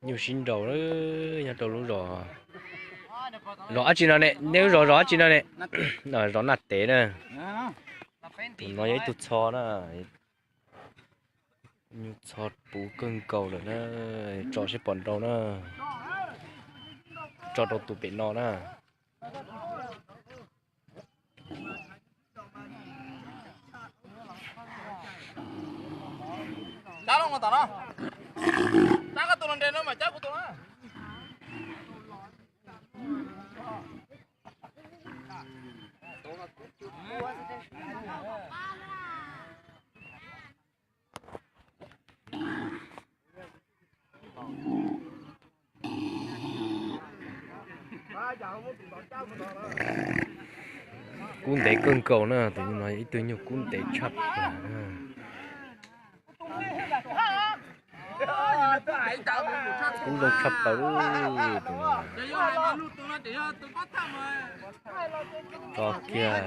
Nyuj sib nraus nyob rau lub zos, zos dab tsi no ne? Nej lub zos zos dab tsi no ne? Zos Naj Tev na. Tus no yog ib tug txho na. Nyuj txho puv kawg nkaus lawm na. Tso seb pom nrau na. Tso rau tus pem no na. Kub ntev kawg nkaus na, tus nyuj no ib tug nyuj kub ntev tshaj plaws na. Kub zoo tshaj plaws. Tso kiag.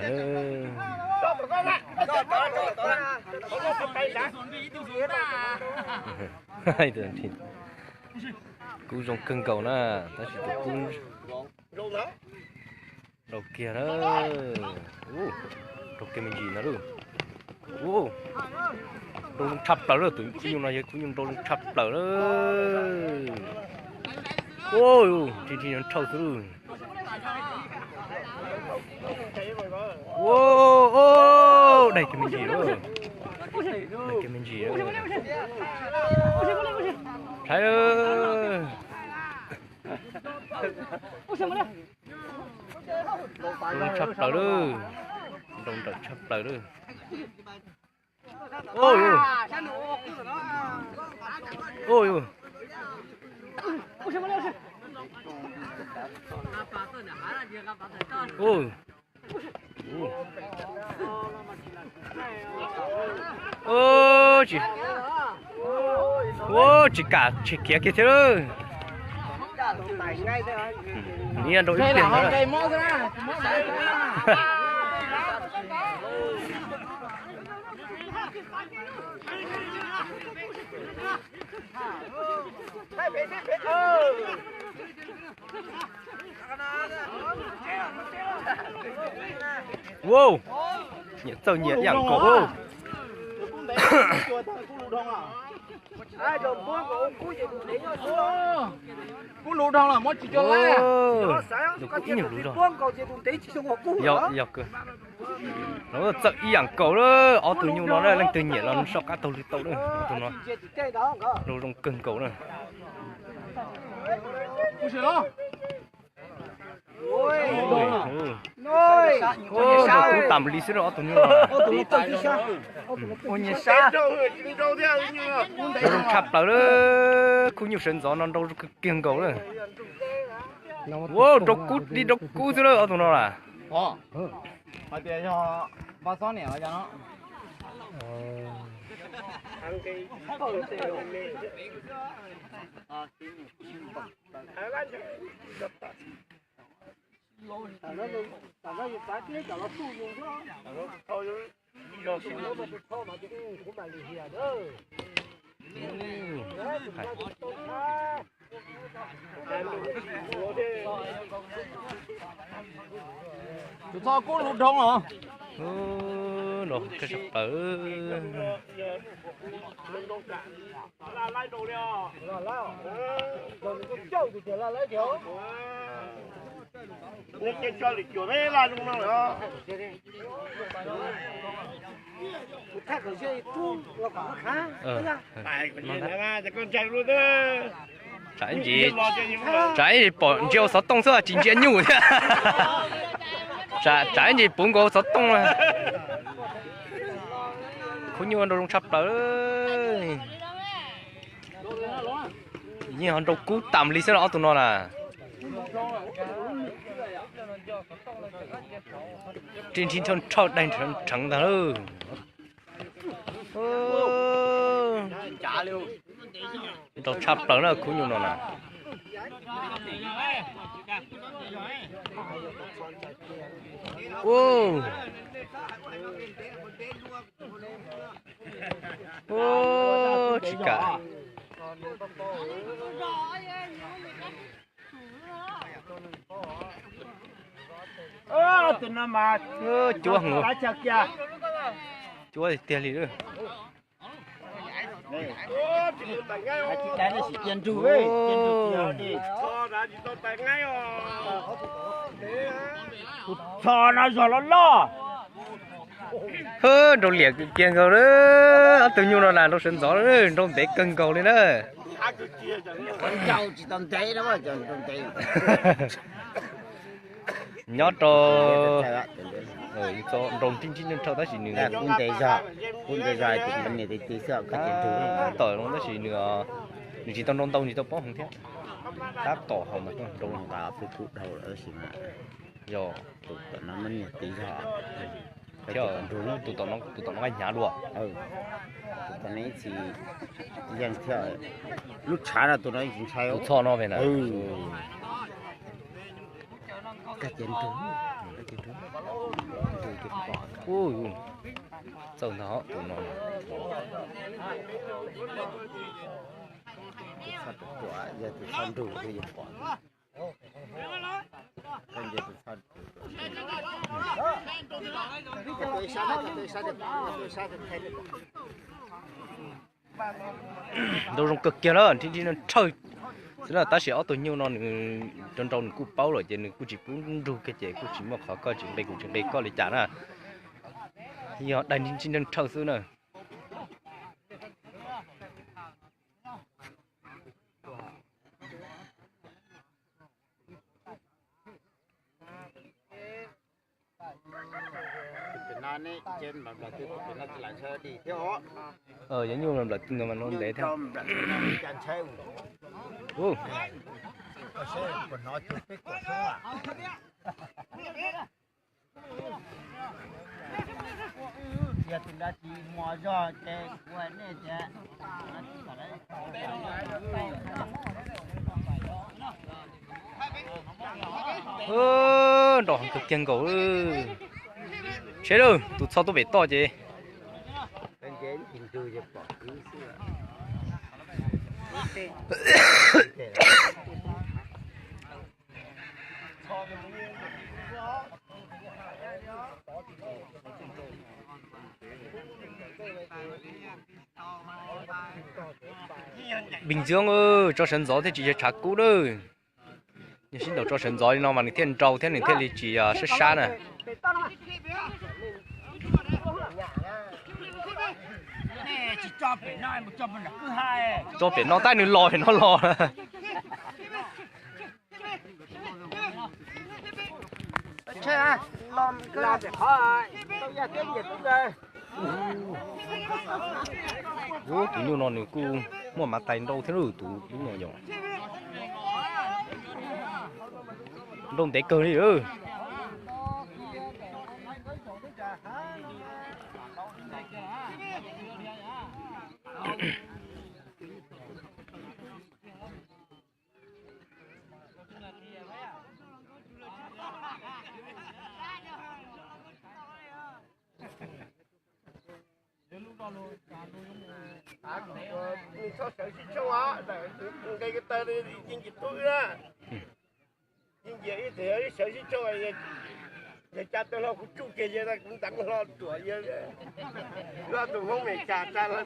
Kub zoo kawg nkaus na, tab sis tus kub nrau kiag na. Nrau kiag me ntsis no lawm. Nrau zoo tshaj plaws lawm, tus kub nyuj no yog kub nyuj nrau zoo tshaj plaws lawm. Nrhau xwb lawm. Daig kiag me ntsis lawm. Daig kiag me ntsis lawm. Saib. Nrau tshaj plaws lawm. Nrau nrawm tshaj plaws lawm. Tsis, tsis kam tshem khiav kiag thiab lawm. Nrau ib pliag. Wow, nyiam txawj nyiam ib yam nkaus. Kub lug dhau los muab tsis cua laij. Ib nyuag lug dhau. Yog, yog kawg. Txawj ib yam nkaus lawm, ob tug nyuj no na, leej twg nyiam los soj qab taug lw tau lawm. Ob tug no zoo zoo kawg nkaus na. Nrau kub tas li xwb ob tug nyuj no. Nrau zoo tshaj plaws lawm, khub nyuj sawv ntxov no nrau zoo kawg kiag nkaus lawm. Ua nrau kub li nrau kub xwb lawm ob tug no las. Hais tias yog Vaj Xob niam los yog no. Tus txog kub lug dhau los. Los kawg sab plaws. Tsam ib ntsis, tsam ib ntsis pom ntsia xov tooj xwb tsis ntsia nyuj thiab. Tsam ib ntsis puv nkaus xov tooj. Khub nyuj nrau zoo tshaj plaws. Yeej ho nrau kub tas li xwb los ob tug no na. Ri nrhi nrhawj nrhawj daig nrheev ntag lawm. Nrau tshaj plaws na khub nyuj no na. Tsis kam. Tus no mas cuab hwv, cuab tiag li. Tus txho no zog loj loj. Hwb, nrau liam kiag nkaus lawm. Ob tug nyuj no na nrau sawv ntxov, nrau ntev kawg nkaus li na. Nyob rau nrau nrib nrib nrhawj tab sis nws, tab tom tab sis nws, nws tsis tau nrau ntau, nws tsis tau paub heev thiab. Tab tom haus mas nrau yog tus tom no nqaij hnyav dua. Lub tshav no tus no ntshai, tus txho no na. Txawj ntag tus no. Yog tus txho nrug pom. Nrau zoo kawg kiag na, nrib nrib nrhawj xwb na, tab sis ob tug nyuj no nws nrau nrau nws kuj paub lawm ces nws kuj tsis pub nrug kiag ces kuj tsis muaj qhov koj tsis nqis kuv tsis nqis koj li cas na. Yog daig nrib nrib nrhawj xwb na. Yog nyuj nplawm tw ntawd mas nrau ntev thiab. Nrau heev kawg kiag nkaus. Seb lawm, tus txho tuaj pem toj ces. Bình Dương, tso sawv ntxov thiaj tsis yog tshav kub lawm. Yog sib ntaus tso sawv ntxov li no mas nws thiaj nrau thiab nws thiaj li tsis sab sab na. Tso pem no tab nws los pem no los. Tus nyuj no nws kuj muaj mav tais nrau thiab lub, tus lub no yog nrau ntev kawg li. Txhob sawv sib tshooj os, nqe ko taw yeej tsis tub wb na. Yeej nyiam ib txhia sawv sib tshooj, yog cas tawg hlo kuv tsuj kiag yawg, kuv nteev hlo ruam yawg, tus Hmoob Mes Kas tsa hlo.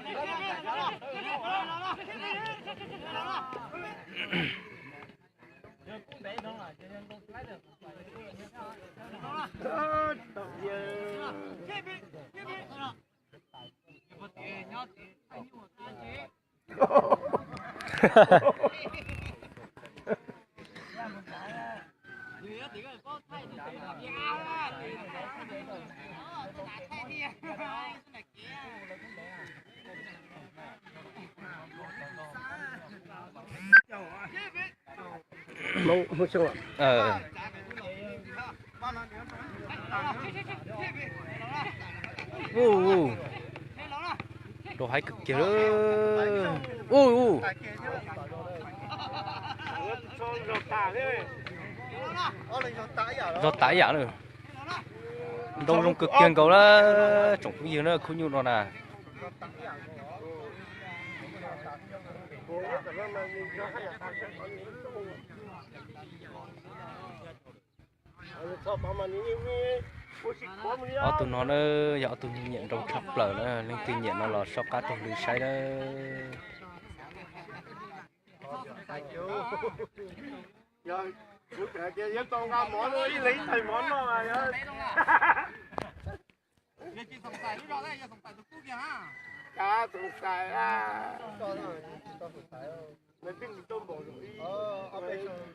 Rau haib kawg kiag. Zog tas ib yam na. Nrau zoo kawg kiag nkaus na, tsoom phooj ywg na, khub nyuj no na. Ob tug no na yog ob tug nyiam nrau tshaj plaws na, leej twg nyiam no los soj qab taug lw saib na.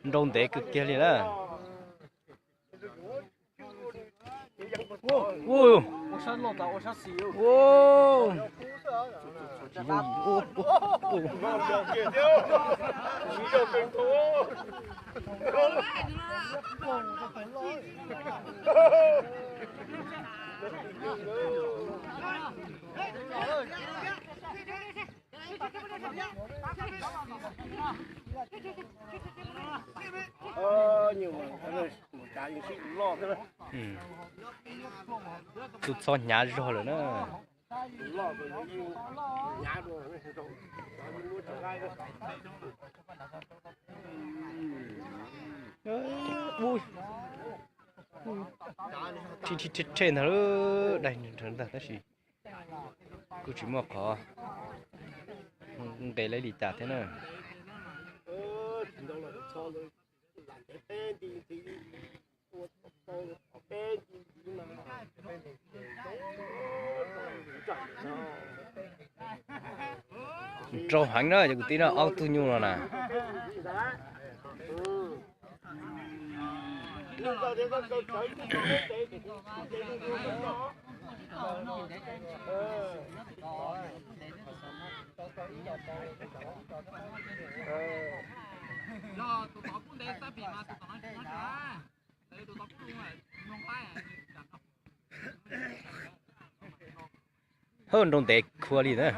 Nrau ntev kawg kiag li na. Tus txho hnyav zog lawm na. Rhe rhe ntag, dai ntawd tab sis kuj tsis muaj qhov nqes li cas thiab na. Nrau heev na cov kwv tij na, ob tug nyuj no na. Hawb, nrau ntev khuav li na.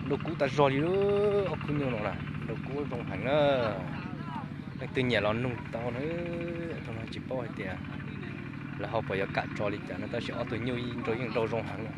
Nrau kub tas zog li, ob khub nyuj no na, nrau kub zoo heev na. Leej twg nyiam los nug tau na, tus no tsis paub hais tias lawv ho puas yuav kam tso li cas no, tab sis ob tug nyuj nrau yeej nrau zoo heev na.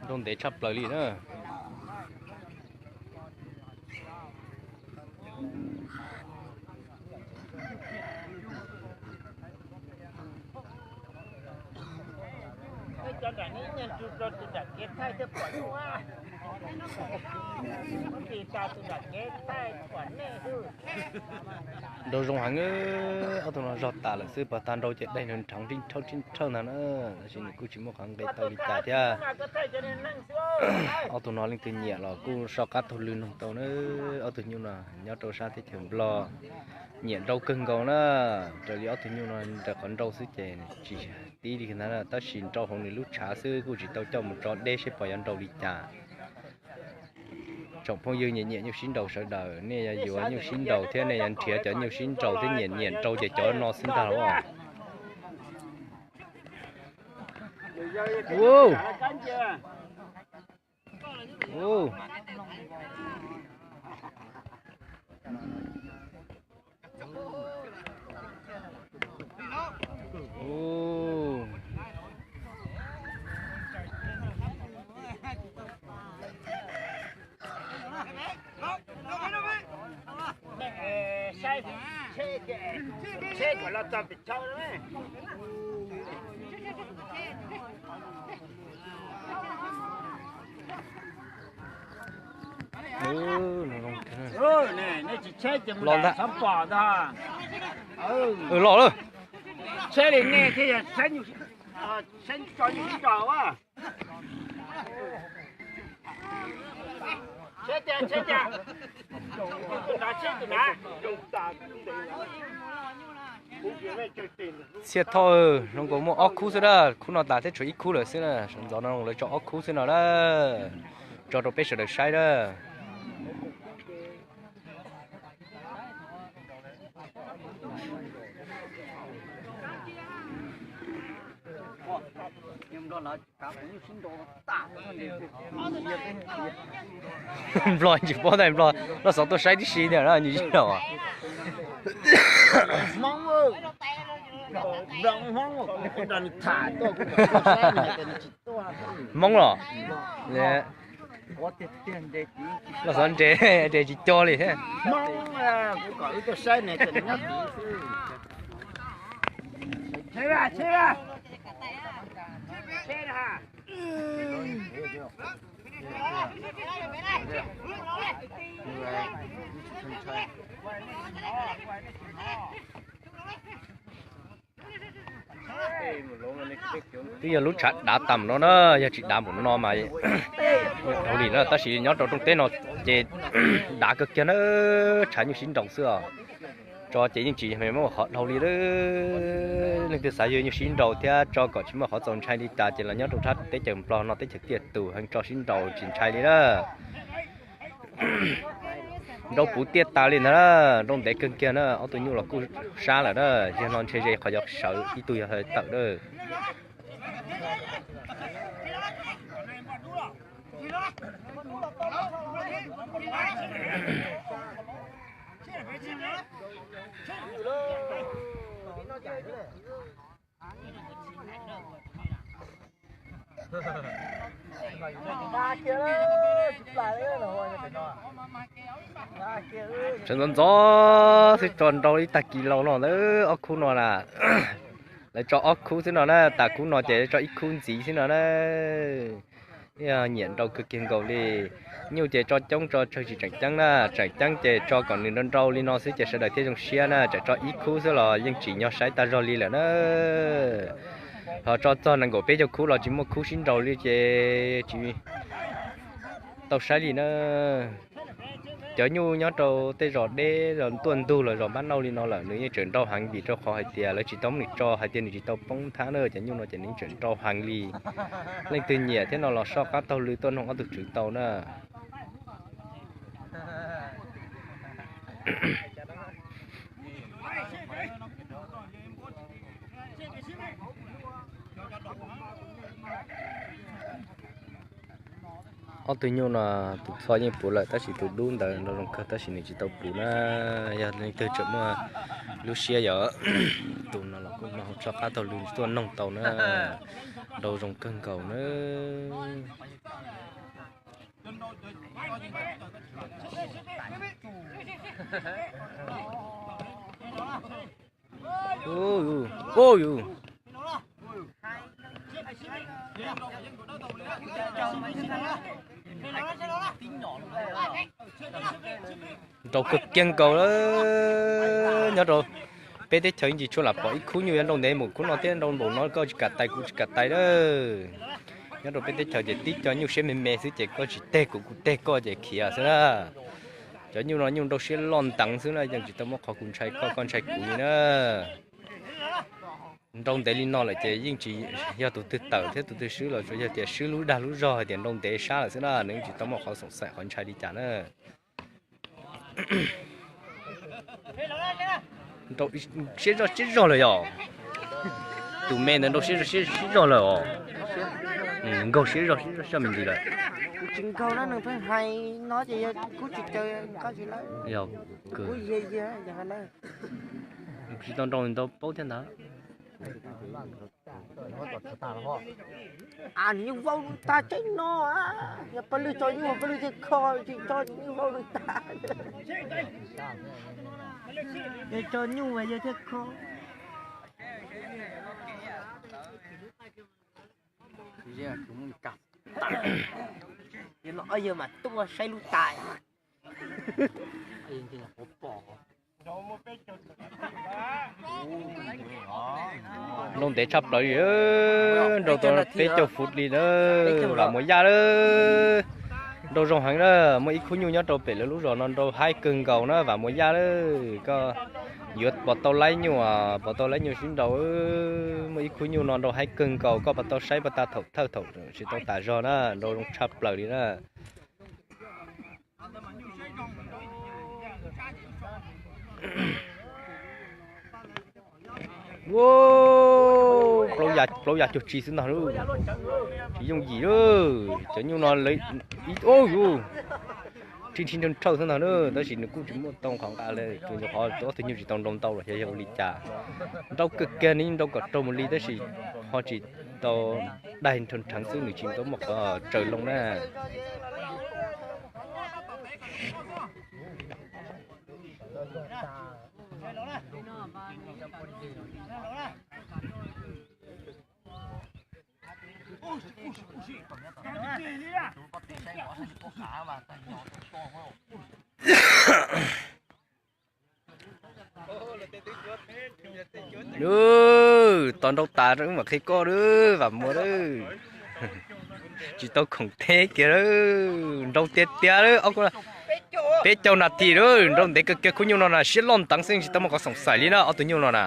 Nrau ntev tshaj plaws li na. Nrau zoo heev, ob tug no zog tas lawm xwb, pas tag nrau ces daig nrhawv nrhawv ntag na, tab sis nws kuj tsis muaj qhov nqes tau li cas thiab. Ob tug no leej twg nyiam los kuj soj qab taug lw noog tau na. Ob tug nyuj no nyob rau sab teb chaws Nplog, nyiam nrau kawg nkaus na. Raws li ob tug nyuj no raws qhov nrau xwb ces tsis tib li ntag, tab sis nrau hauv nws lub tshav xwb, kuj tsis tau coj mus tso deb seb puas yuav nrau li cas. Tsoom phooj ywg nyiam nyiam nyuj sib nraus sawv daws, nej yuav yuav nyuj sib nraus thiab nej yuav nrhiav cov nyuj sib nraus thiab nyiam nyiam nrau ces cov no xwb ntag los. Los ntag. Los lawm. Tsheb li nej thiaj yog tsheb, tsheb tso nyuj sib nraus a. Txhiaj Thoj, zoo nkaus muaj ob khub xwb na, khub no tas thiab tshuav ib khub lawm xwb na, sawv ntxov no lawv tso ob khub xwb no na, tso rau peb sawv daws saib na. Nplog tsis paub ntag, Nplog loj xov tuaj saib tib si ntag na, nyuj sib nraus. Hmoob los? Loj xov nres, nres tsis co li thiab. Twb yog lub tshav dav tas no na, yog tsis dav npaum no mas dhau li na, tab sis nyob rau rooj teb no ces dav kawg kiag na, tshav nyuj sib nraus xwb os. Tso ces yeej tsis muaj qhov dhau li. Leej twg xav yug nyuj sib nraus thiab tso kom tsis muaj qhov txaus ntshai li cas ces los nyob rau sab teb chaws Nplog no, teb chaws tiaj tus heev, tso sib nraus tsis ntshai li na. Nrau puv tiaj tas li ntag na, nrau ntev kawg kiag na, ob tug nyuj los kuj sab lawm na, yog no ntshe ze qhov yog sawv ib tug yog tawm na. Sawv ntxov ntxov xwb tso nrau ib tag kis laus no ntawd ob khub no na. Lawv tso ob khub xwb no na, tas khub no ces tso ib khub ntxiv xwb no na. Nyiam nrau kawg kiag nkaus li. Nyuj ces tso coob tso tsawg tsis tseem ceeb na, tseem ceeb ces tso kom nws nrau nrau li no xwb ces sawv daws thiaj zoo siab na, tseem tso ib khub xwb los yeej tsim nyog saib tag zog li lawm na. Ho tso txog nees nkaum peb caug khub los tsis muaj khub sib nraus li ces tsis tau saib li na. Cov nyuj nyob rau tej zos deb zos tuaj ntug los zos npab nauj li no lawm nws yeej tseem nrau heev vim rau qhov hais tias lawv tsis tau muab nws tso hais tias nws tsis tau poob thab na, cov nyuj no ces nws yeej tseem nrau heev li. Leej twg nyiam thiab no los soj qab taug lw tuaj noog ob tug tswv tau na. Ob tug nyuj no tus txho yeej puv lawm tab sis tus dub ntawd nrau zoo kawg tab sis nws tsis tau puv na. Yog leej twg tseem muaj lub siab yog tus no los kuj no soj qab taug lw tuaj noog tau na. Nrau zoo kawg nkaus na. Nrau kawg kiag nkaus lawm. Nyob rau peb teb chaws ntsis tshua lam pom ib khub nyuj yuav nrau ntev mus, khub no thiab nrau npaum no koj tsis kam tais kuv tsis kam tais lawm. Nyob rau peb teb chaws ces tib co nyuj siab me me xwb ces koj tsis teg kuv kuv teg koj ces khiav xwb na. Cov nyuj no nyuj nrau siab loj nteev xwb na, yeej tsis tau muaj qhov kuv ntshai koj koj ntshai kuv li na. Nrau ntev li no lawm ces yeej tsis yog tus twg tawm thiab tus twg swb los tsuas yog tias swb lub dag lub zog hais tias nrau ntev sab lawm xwb na, nws yeej tsis tau muaj qhov xoom xaim qhov ntshai li cas na. Nrau siab zog siab zog lawm yom. Tus me ntawd nrau siab siab zog lawm os. Nkaug siab zog siab zog me ntsis lawm. Kuv tsis nkaug na, nws pheej hais no ces yog kuv tsis caw koj tsis lawm. Yog kuv tsis tau nrau ntau paub thiab ntag. Nws yeej vau lug tag tseeb no, yog pawg lwg tso nyuj pawg lwg thiaj kho, tsis tso nyuj vau lug tag. Yog tso nyuj mas yog thiaj kho. Yog mas tuaj saib lub tais. Nrau ntev tshaj plaws li, nrau tau peb caug fut li na. Vam Muas Yaj lawm. Nrau zoo heev na, muaj ib khub nyuj nyob rau pem lawv lub zos no nrau haib kawg nkaus na Vam Muas Yaj lawm. Koj yuav puas tau laib nyuj, puas tau laib nyuj sib nrau. Muaj ib khub nyuj no nrau haib kawg nkaus, koj puas tau saib puas tau thaum thawj thaum tsis tau tas zog na, nrau zoo tshaj plaws li na. Plaub yav cuag tsi xwb ntag lauj. Tsis yooj yim lauj, cov nyuj no lawv ib, ub yuv, rhij nrhij nrhawj nrhawj xwb ntag na, tab sis nws kuj tsis muaj tau qhov nqa li, tsuas yog qhov tus ob tug nyuj tsis tau nrau ntau los xyov yog ua li cas. Nrau kawg kiag nws yeej nrau kom raug mus li tab sis ho tsis tau, daig nrhawv nrheev xwb nws tsis tau muaj qhov tsaws loo na. Tos nrau tas wb mam qhia koj lawm Vam Muas lawm. Tsis tau khoom teb kiag lawm, nrau tiag tiag lawm. Peb caug nas this lawm, nrau ntev kawg kiag, khub nyuj no na siab loj nteev xwb tsis tau muaj qhov xoom xaim li na, ob tug nyuj no na.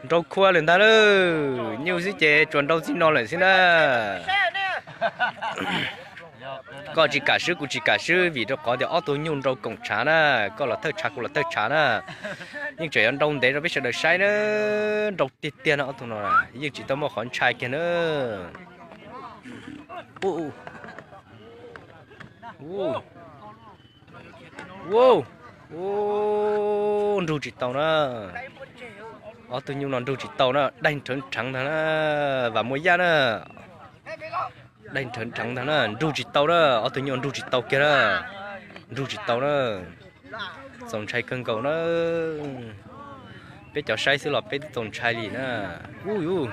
Nrau khua lawm ntag lawm, nyuj xwb ces tsuas nrau txij no lawm xwb na. Koj tsis kam swb kuv tsis kam swb vim rau qhov tias ob tug nyuj nrau koom tshav na, koj los thawj tshav kuv los thawj tshav na. Yeej tseem yuav nrau ntev rau peb sawv daws saib na, nrau tiag tiag no ob tug no, yeej tsis tau muaj qhov ntshai kiag na. Nrug tsis tau na, ob tug nyuj no nrug tsis tau na, daig nrhawv nrheev ntag na, Vam Muas Yaj na. Daig nrhawv nrheev ntag na, nrug tsis tau na, ob tug nyuj nrug tsis tau kiag na, nrug tsis tau na. Txaus ntshai kawg nkaus na, peb cov saib xwb los peb twb txaus ntshai li na. Ub yuv.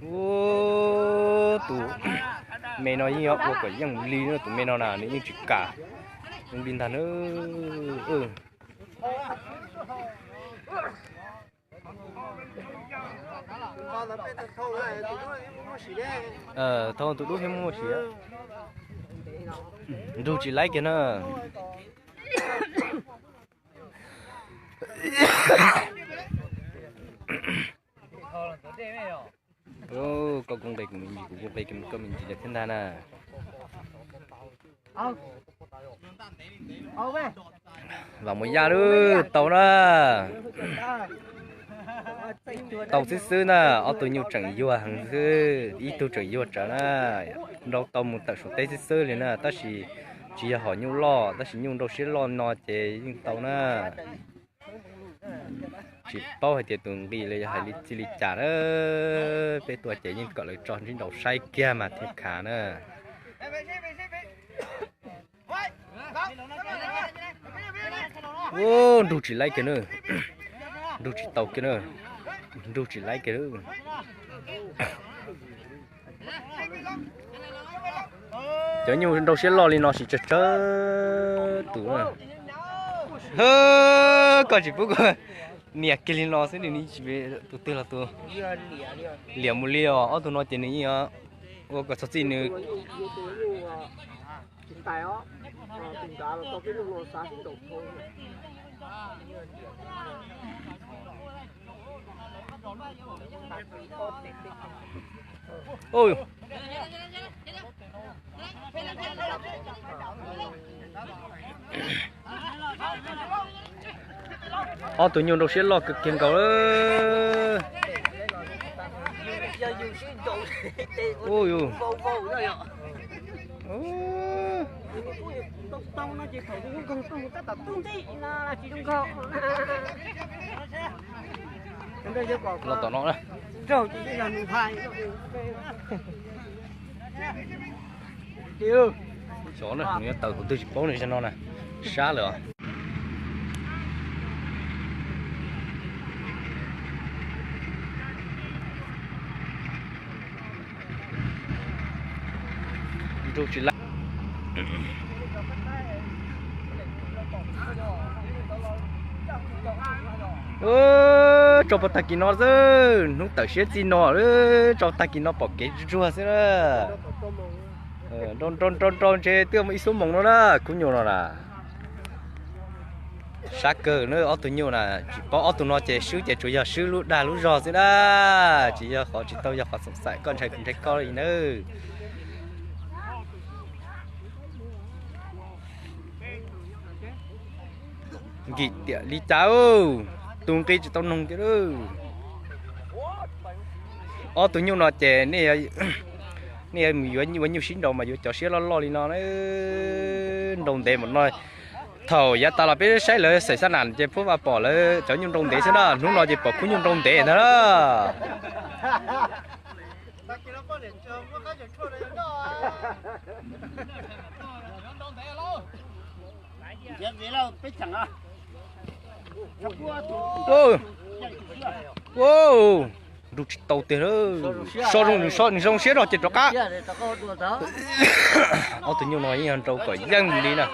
Ub, tus me no yeej yuav ua kom yeej li na, tus me no na nws yeej tsis kam li ntag na. Thauj tus dub thiab muaj sia, nrug tsis laib kiag na. Koj kuj nqis kuv me ntsis, kuv kuj nqis koj me ntsis thiab ntag na. Vam Muas Yaj lawm, tau na. Tau xwb xwb na, ob tug nyuj tseem yuag heev xwb, ib tug tseem yuag tsawv na. Nrau tau mus tawm saum teb xwb xwb li na, tab sis tsis yog hom nyuj loj, tab sis nyuj nrau siab loj no ces yeej tau na. Tsis paub hais tias tus nqi los yog hais li txij li cas na. Peb tuaj ces yeej kom lawv tso ntsib nraus saib kiag mas thiaj khav na. Ub, nrug tsis laib kiag na. Nrug tsis tau kiag na. Nrug tsis laib kiag. Cov nyuj nrau siab loj li no sis tsawg tsawg tus. Koj tsis pub koj nias kiag li no xwb, nws tus twg los tus liam mus li os. Ob tug no ces nws yeej ua kom txog txij nws. Ob tug nyuj nrau siab loj kawg kiag nkaus lawm. Los tom no na. Xyov na, nws yuav tawm qhov twg tsis paub ne, zaum no na, sab lawm os. Nrug tsis laib. Tso puag tag kis no xwb, hnub tawm siab txij no, tso tag kis no pom kev tsuag xwb na. Nrau nrau nrau nrau ntshe twb muaj ib xuab moos no na, khub nyuj no na. Sab kawg na, ob tug nyuj na, tsis paub ob tug no ces swb ces tsuas yog swb lub dag lub zog xwb na, tsis yog qhov tsis tau yog qhov xoom xaim koj ntshai kuv ntshai koj li nawb. Nkim tiam li cas, tus nqi tsis tau noog tiag. Ob tug nyuj no ces nej yuav mus yuav ua nyuj sib nraus mas yuav cov siab loj loj li no, nrau ntev mas no. Thaum yav tas los peb saib lawv xaim xab nam ces phuab vaj pom lawv cov nyuj nrau ntev xwb na, hnub no ces pom khub nyuj nrau ntev ntag na. Nrau tsis tau tiag. So zoo, nws zoo siab zog ces rov qab. Ob tug nyuj no yeej yog nrau kom yeej li na.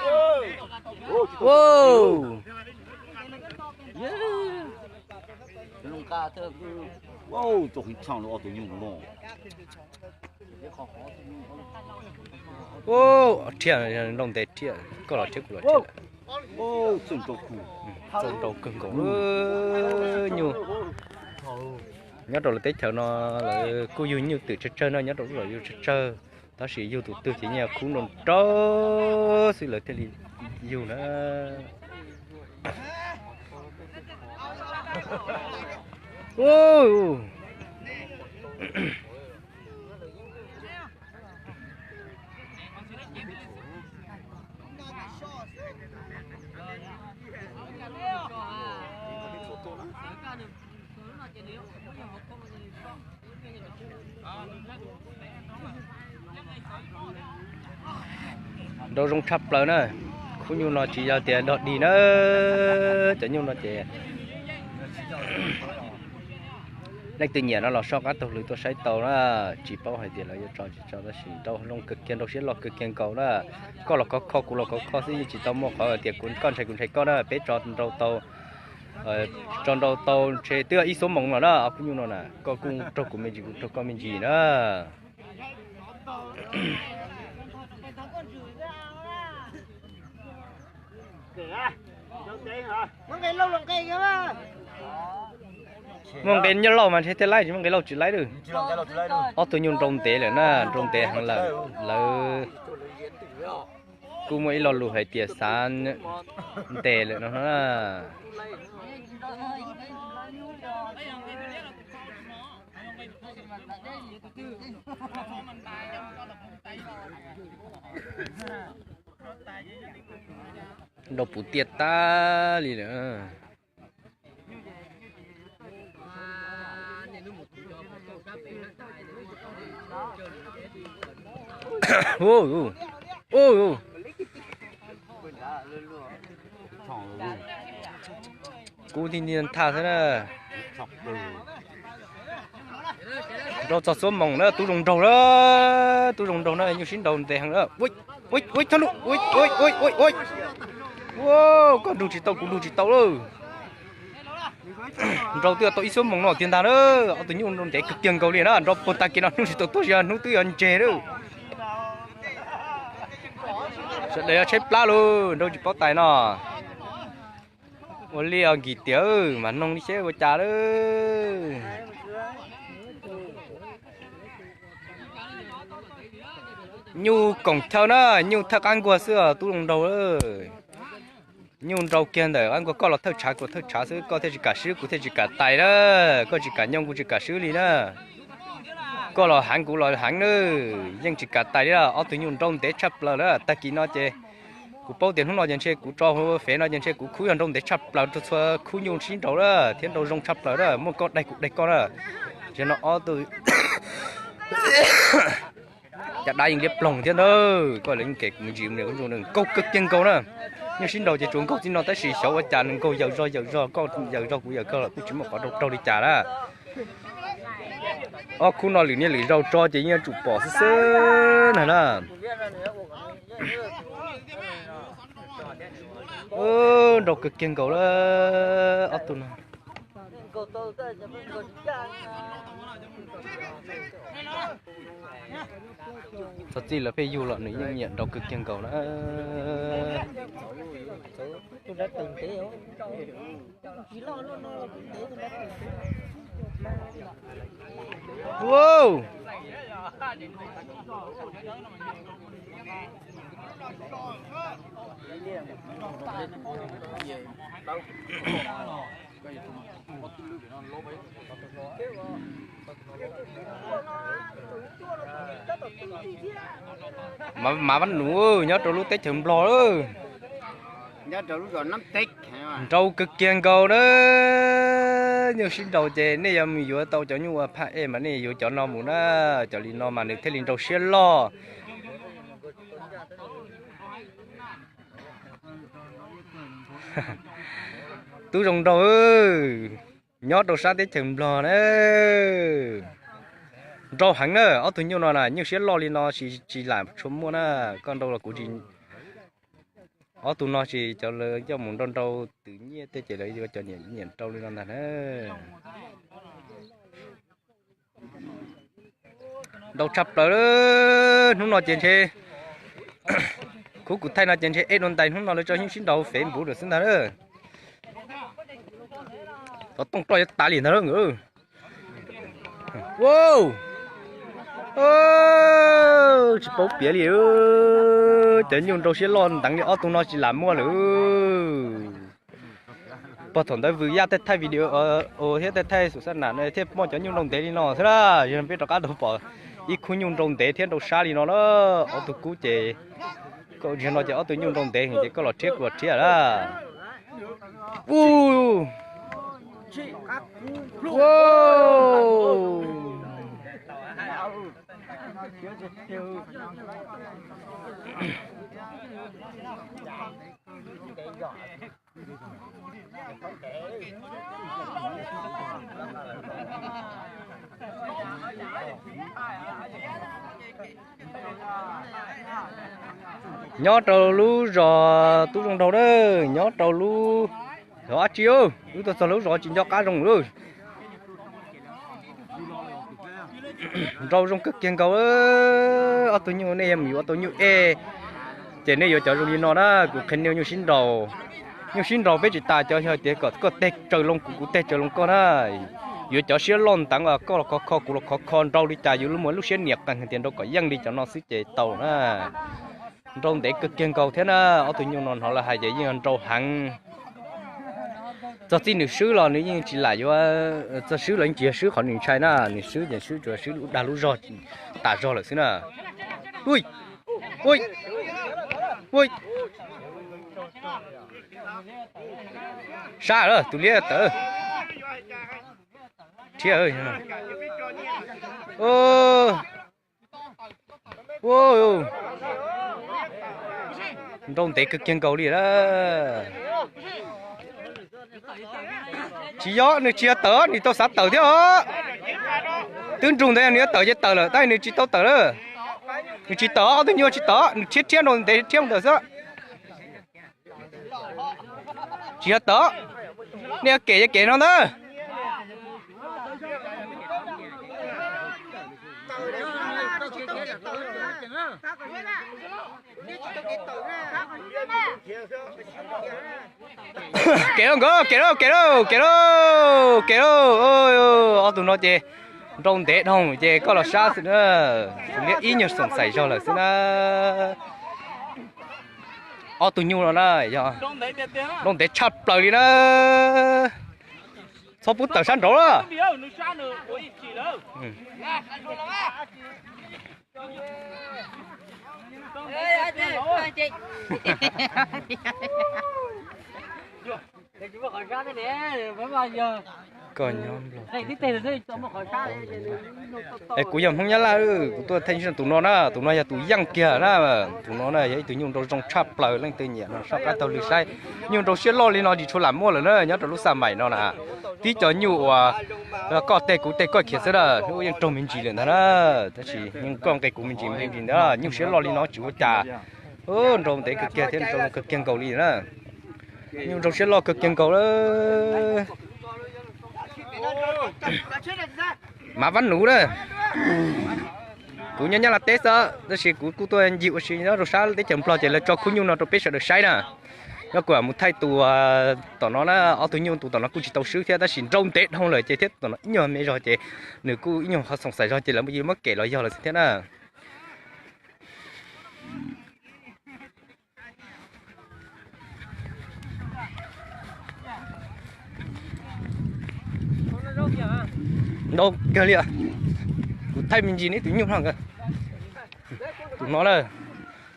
Rhiab, nrau ntev rhiab, koj los rhiab kuv los rhiab. Txaus nrau kawg nkaus nyuj. Nyob rau lawv teb chaws no lawv kuj yug nyuj twm tsawg tsawg no, nyob rau lub zos yug tsawg tsawg, tab sis yug tus twg ces yeej khub nrau nrau xwb lawv thiaj li yug na. Nrau zoo tshaj plaws na. Khub nyuj no tsis yog tias dog dig na, cov nyuj no ces leej twg nyiam no los soj qab taug lw tuaj saib tau na. Tsis paub hais tias lawv yuav tso tsis tso tab sis nrau zoo kawg kiag, nrau siab loj kawg kiag nkaus na. Koj los khov kho kuv los khov kho xwb, yeej tsis tau muaj qhov tias kuv, koj ntshai kuv ntshai koj na. Peb tso nrau tau, tso nrau tau ntshe twb ib xuab moos los na, khub nyuj no na. Koj kuj raug kuv me ntsis kuv raug koj me ntsis na. Muaj nqe nyob lauj mas ntshe thiaj laib, tsis muaj nqe lauj tsis laib lawm. Ob tug nyuj nrau ntev lawm na, nrau ntev heev lawm. Lawv kuj muaj ib lo lus hais tias xav ntes lawm no na. Nrau puv tiaj tag li lawm. Kub ti nti thaj xwb na. Nraus txog xuab moos na, tub zoo nraug na, tub zoo nraug na, nyuj sib nraus ntev heev na. Ua, ua, ua, koj nrug tsis tau kuv nrug tsis tau lawm. Nraus twb tau ib xuab moos no tiag ntag na. Ob tug nyuj nraus ntev kawg kiag nkaus li na, nraus puag tag kis no hnub tsis tau tuaj, hnub twb yuav ntseg lawm. Sawv daws yuav tshaib plab lauj, nraus tsis paub tais no. Ua li os Nkim tiag, mas noog li seb ua cas lawm. Nyuj koom chaw na, nyuj thawj qab nkuaj xwb os tub zoo nraug. Nyuj nraus kiag ntawm qab nkuaj, koj los thawj tshav kuv los thawj tshav xwb, koj thiaj tsis kam swb kuv thiaj tsis kam tais na, koj tsis kam nyoo kuv tsis kam swb li na. Koj los heev kuv los heev na, yeej tsis kam tais li. Ob tug nyuj nraus ntev tshaj plaws lawm. Tag kis no ces kuv paub tias hnub no ces ntshe kuv tso hauv fev no ces ntshe kuv khub yog nraus ntev tshaj plaws rau txhua khub nyuj sib nraus na, thiab nraus zoo tshaj plaws na, muaj koj daig kuv daig koj na. Ces no ob tug caj dab yeej liab ploog thiab ntag. Koj lawv yeej kem mus ntsis mus niam kuv ntsuj nws nkaug kawg kiag nkaus na. Nyuj sib nraus ces tsuas nkaug txij no tab sis xyov ua cas nws nkaug yawm zog yawm zog, koj yawm zog kuv yawm koj los kuj tsis muaj qhov raug raug li cas na. Ob khub no lwm niaj lwm zaus tso ces yeej yuav tsum pom xwb xwb na na. Nraus kawg kiag nkaus lawm ob tug no. Txog txij lawv pheej yug los nws yeej nyiam nraus kawg kiag nkaus na. Mas Vaj Nus nyob rau lub teb chaws Nplog, nraus kawg kiag nkaus na. Nyuj sib nraus ces nej yuav mus yuav tau cov nyuj ua phaj ej mas nej yuav cov no mus na. Cov li no mas nws thiaj li nraus siab loj. Tub zoo nraug, nyob rau sab teb chaws Nplog na, nraus heev na. Ob tug nyuj no na, nyuj siab loj li no tsis lam tshua muaj na. Koj nraus los kuv tsis, ob tug no tsis cov lawv coj mus nrau nrau twv nyiaj tej ces lawv yuav cov nyiam nrau li no ntag na. Nraus tshaj plaws, hnub no ces ntshe khub kuv thaij no ces ntshe ej dua ntais hnub no lawv tso nyuj sib nraus fev npuv lawm xwb ntag. Xov tooj roj yuav tas li ntag. Tsis paub piav li, cov nyuj nraus siab loj nteev li ob tug no tsis lam muaj lawm. Pog thaum ntawd Vwm Yaj tej thaij video thiab tej thaij xum xab nam no thiaj muaj cov nyuj nraus ntev li no xwb na. Yog peb rov qab tau pom ib khub nyuj nraus ntev thiab nraus sab li no na. Ob tug kub ces koj ua tsis no ces ob tug nyuj nraus ntev ces koj los rhiab kuv los rhiab na. Nyob rau lub zos Tub Zoo Nraug na, nyob rau lub zos dab tsi, wb tuaj txog lub zos tsis nco qab zoo lawm. Nraus zoo kawg kiag nkaus. Ob tug nyuj nej yuav mus yuav tau nyuj ej ces nej yuav cov zoo li no na. Kuv qhia nej nyuj sib nraus, nyuj sib nraus peb tsis tas cov yog tias kom koj teg tsaws loo kuv, kuv teg tsaws loo koj na. Yuav cov siab loj nteev, koj los khov kho kuv los khov kho, nraus li cas yuav muaj lub siab niam qees hais tias nraus kom yeej li cov no xwb ces tau na. Nraus ntev kawg kiag nkaus thiab na. Ob tug nyuj no hnov lawv hais ces yeej nraus heev. Txog txij nws swb los nws yeej tsis lam yuav, txog swb los yeej tsis yog swb qhov nws ntshai na, nws swb ces swb tsuas swb lub dag lub zog tas zog lawm xwb na. Sab lawm tus liab tawv. Thiab nraus ntev kawg kiag nkaus li lawm. Tsis yog, nws tsis yog tawv, nws tau xav tawm thiab os. Twb nrug ntawd nws yuav tawm ces tawm lawm tab nws tsis tau tawm lawm. Nws tsis tawm, ob tug nyuj tsis tawm, nws thiab thiab nrau ntev thiab ntawm xwb. Tsis yog tawm, nej yuav kem ces kem no ntag. Kem lauj nkawd, kem lauj, kem lauj, kem lauj, kem lauj. Ob tug no ces nrau ntev dhau ces koj los sab xwb na. Kuv liab ib nyuag xoom xaim zog lawm xwb na. Ob tug nyuj no na, yog nrau ntev tshaj plaws li na. Txhob pub tawm sab nraud lawm. Koj nyob nplog, es kuv yog Hmoob Nyab Laj, kuv tuaj thaij tus no na, tus no yog tus yeej kiag na. Tus no na yog ib tug nyuj nrau zoo tshaj plaws, leej twg nyiam no soj qab taug lw saib. Nyuj nrau siab loj li no tsis tshua lam muaj lawm na nyob rau lub xaj maim no na. Tib co nyuj uas koj teg kuv teg koj khiav xwb na, hnub yeej raug me ntsis lawm ntag na. Tab sis yeej koj nqe kuv me ntsis me ntsis ntag, nyuj siab loj li no tsis ua cas. Nrau ntev kawg kiag thiab nrau kawg kiag nkaus li na. Nyuj nrau siab loj kawg kiag nkaus lawm. Mav Vab Nuv na. Kuv nyob Nyab Laj teb xwb tab sis kuv kuj tuaj ncig ua si nyob rau sab teb chaws Nplog ces lawv tso khub nyuj no rau peb sawv daws saib na. Nyob kuv mus thaij tus tom no na, ob tug nyuj tus tom no kuj tsis tau swb thiab tab sis nrau ntev dhau lawm ces thiab tus tom no ib nyuag me zog ces nws kuj ib nyuag qhov xoom xaim zog ces lawv muab kem los yog lawm xwb thiab na. Nrau kawg li, kuv thaij me ntsis neb tus nyuj no. Tus no na,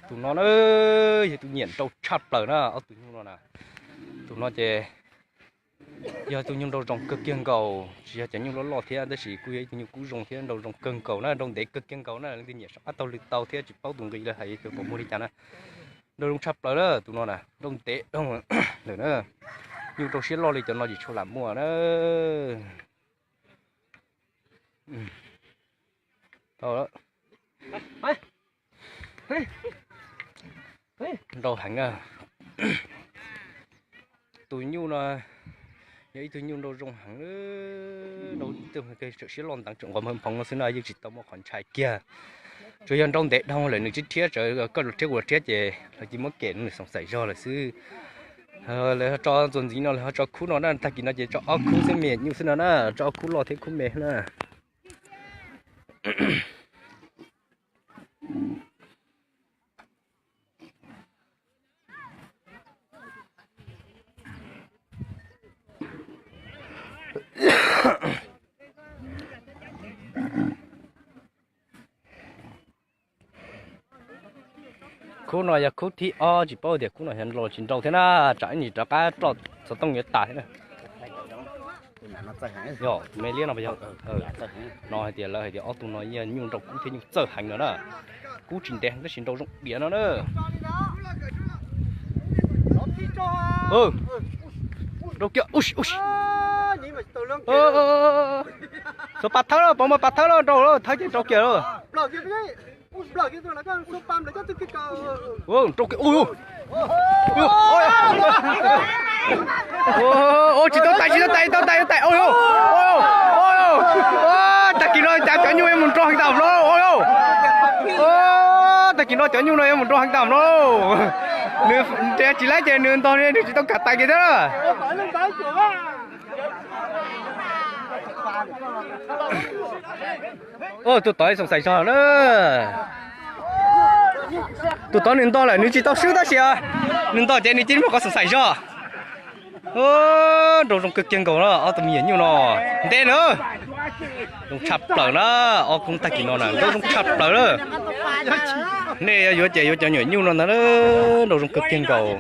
tus no na, yog tus nyiam nrau tshaj plaws na ob tug nyuj no na. Tus no ces yog tus nyuj nrau zoo kawg kiag nkaus, tsis yog cov nyuj loj loj thiab tab sis kuj yog ib tug nyuj kub zoo thiab nrau zoo kawg nkaus na, nrau ntev kawg kiag nkaus na. Leej twg nyiam soj qab taug lw tau thiab tsis paub tus nqi lawv hais pom muag li cas na. Nrau zoo tshaj plaws na tus no na, nrau ntev dhau lawm na. Nyuj nrau siab loj li cov no tsis tshua lam muaj na. Nrau heev na. Tus nyuj no yog ib tug nyuj nrau zoo heev, nrau siab loj ntev tseem nqos nphoov no xwb na, yeej tsis tau muaj qhov ntshai kiag. Tsuas yog nrau ntev dhau lawm nws tsis rhiab, koj rhiab kuv rhiab ces lawv cia muab kem nws xoom xaim zog lawm xwb. Lawv tso txuas ntxiv no lawv ho tso khub no na, tag kis no ces tso ob khub xwb me nyuj xwb no na, tso ob khub loj thiab khub me na. Khub no yog khub thib ob, tsis paub tias khub no yog nrau tsis nrau thiab na, tsam ib ntsis rov qab roj xov tooj yuav tas thiab na. Yog tus me liab no yog, no hais tias lawv hais tias ob tug no yog nyuj nrau kub thiab nyuj txawj heev no na. Kub tsis ntev tab sis nrau zoo diam no na. Nrau kiag, ub, ub. Xuas pas thawb lauj, pov muaj pas thawb lauj, nrau lauj, thawb ces nrau kiag lauj. Nrau kiag, ub. Tsis tau tais, tsis tau tais, tau tais, tau tais, ub. Tag kis no cas cov nyuj yuav mus nrau heev tas no. Tag kis no cov nyuj no yuav mus nrau heev tas no. Nws nres tsis laib ces nws ntog nws tsis tau kam tais kiag thiab. Tus tod xoom xaim zog na. Tus tod nws ntog lawm nws tsis tau swb tab sis nws ntog ces nws cia li muaj qhov xoom xaim zog. Nrau zoo kawg kiag nkaus na ob tug me nyuam nyuj no. Ntev na. Zoo tshaj plaws na, ob khub tag kis no na nrau zoo tshaj plaws na. Nej yuav ces yuav cov nyuam nyuj no ntag, nrau zoo kawg kiag nkaus.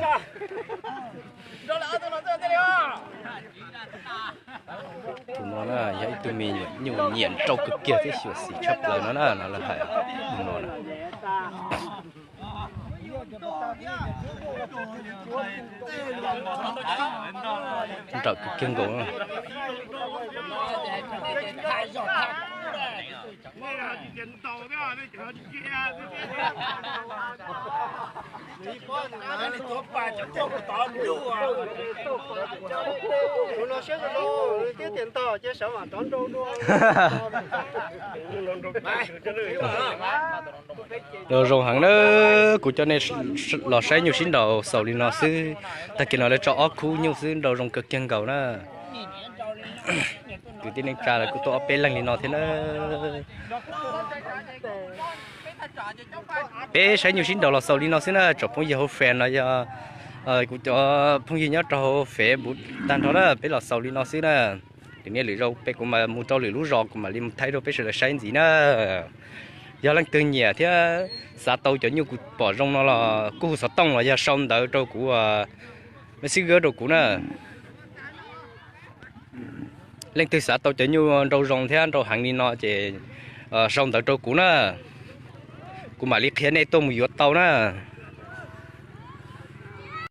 Tus no na yog ib tug me nyuam nyuj nyiam nrau kawg kiag thiab xyuam xim tshaj plaws no na, no lawv hais tus no na. Nrawm kawg kiag nkaus. Zoo heev na, kuv coj nej los saib nyuj sib nraus xaus li no xwb. Tag kis no lawv tso ob khub nyuj xwb, nraus zoo kawg kiag nkaus na. Kwv tij neej tsa lawv kuj tuaj ob peb leeg li no thiab na. Peb saib nyuj sib nraus los xaus li no xwb na, tsoom phooj ywg hauv Face no yog kuv cov phooj ywg nyob rau hauv Face tag nrho na, peb los xaus li no xwb na. Lwm niaj lwm zaus peb kuv mam mus rau lwm lub zos kuv mam li mus thaij rau peb sawv daws saib ntxiv na. Yog leej twg nyiam thiab xav tau cov nyuj kuv pom zoo no los kuj hu xov tooj los yog sau ntawv rau kuv, xib gab rau kuv na. Leej twg xav tau cov nyuj nraus zoo thiab nraus heev li no ces sau ntawv rau kuv na, kuv mam li qhia nej tuaj mus yuav tau na.